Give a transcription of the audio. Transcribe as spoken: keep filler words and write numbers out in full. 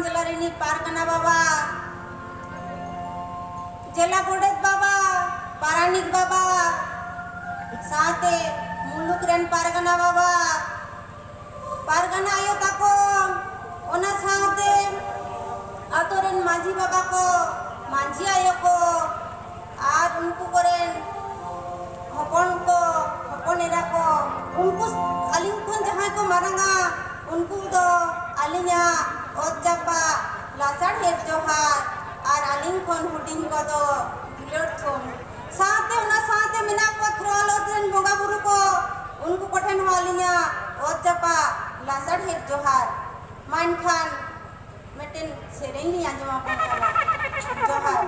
ᱡᱮᱞᱟ ᱨᱤᱱᱤᱡ ᱯᱟᱨᱜᱟᱱᱟ ᱵᱟᱵᱟ, ᱡᱮᱞᱟ ᱜᱚᱰᱮᱛ ᱵᱟᱵᱟ, ᱯᱟᱨᱟᱱᱤᱠ ᱵᱟᱵᱟ, ᱥᱟᱶᱛᱮ ᱢᱩᱞᱩᱠ ᱨᱮᱱ ᱯᱟᱨᱜᱟᱱᱟ ᱵᱟᱵᱟ, ᱯᱟᱨᱜᱟᱱᱟ ᱟᱭᱳ ᱛᱟᱠᱚ, ᱚᱱᱟ ᱥᱟᱶᱛᱮ ᱟᱛᱳ ᱨᱮᱱ ᱢᱟᱹᱡᱷᱤ ᱵᱟᱵᱟ ᱠᱚ, ᱢᱟᱹᱡᱷᱤ ᱟᱭᱳ ᱠᱚ, ᱟᱨ ᱩᱱᱠᱩ ᱠᱚᱨᱮᱱ ᱦᱚᱯᱚᱱ ᱠᱚ, ᱦᱚᱯᱚᱱ ᱮᱨᱟ ᱠᱚ, ᱩᱱᱠᱩ ᱟᱹᱞᱤᱧ ᱠᱷᱚᱱ ᱡᱟᱦᱟᱸᱭ ᱠᱚ ᱢᱟᱨᱟᱝᱟ, ᱩᱱᱠᱩ ᱫᱚ ᱟᱹᱞᱤᱧᱟᱜ ᱚᱛ ᱡᱟᱯᱟᱜ ᱞᱟᱥᱟᱲᱦᱮᱫ ᱡᱚᱦᱟᱨ, ᱟᱨ ᱟᱹᱞᱤᱧ ᱠᱷᱚᱱ ᱦᱩᱰᱤᱧ ᱠᱚᱫᱚ ᱫᱩᱞᱟᱹᱲ ᱛᱷᱩᱢ᱾ ᱥᱟᱶᱛᱮ, ᱚᱱᱟ ᱥᱟᱶᱛᱮ ᱢᱮᱱᱟᱜ ᱠᱚᱣᱟ ᱛᱷᱨᱚ ᱟᱞᱚᱛ ᱨᱮᱱ ᱵᱚᱸᱜᱟ ᱵᱩᱨᱩ ᱠᱚ, ᱩᱱᱠᱩ ᱠᱚᱴᱷᱮᱱ ᱦᱚᱸ ᱟᱹᱞᱤᱧᱟᱜ ᱚᱛ ᱡᱟᱯᱟᱜ ᱞᱟᱥᱟᱲᱦᱮᱫ ᱡᱚᱦᱟᱨ᱾ ᱢᱟ ᱮᱱᱠᱷᱟᱱ ᱢᱤᱫᱴᱮᱱ ᱥᱮᱨᱮᱧ ᱞᱤᱧ ᱟᱸᱡᱚᱢ ᱟᱵᱚᱱ ᱠᱟᱱᱟ᱾ ᱡᱚᱦᱟᱨ᱾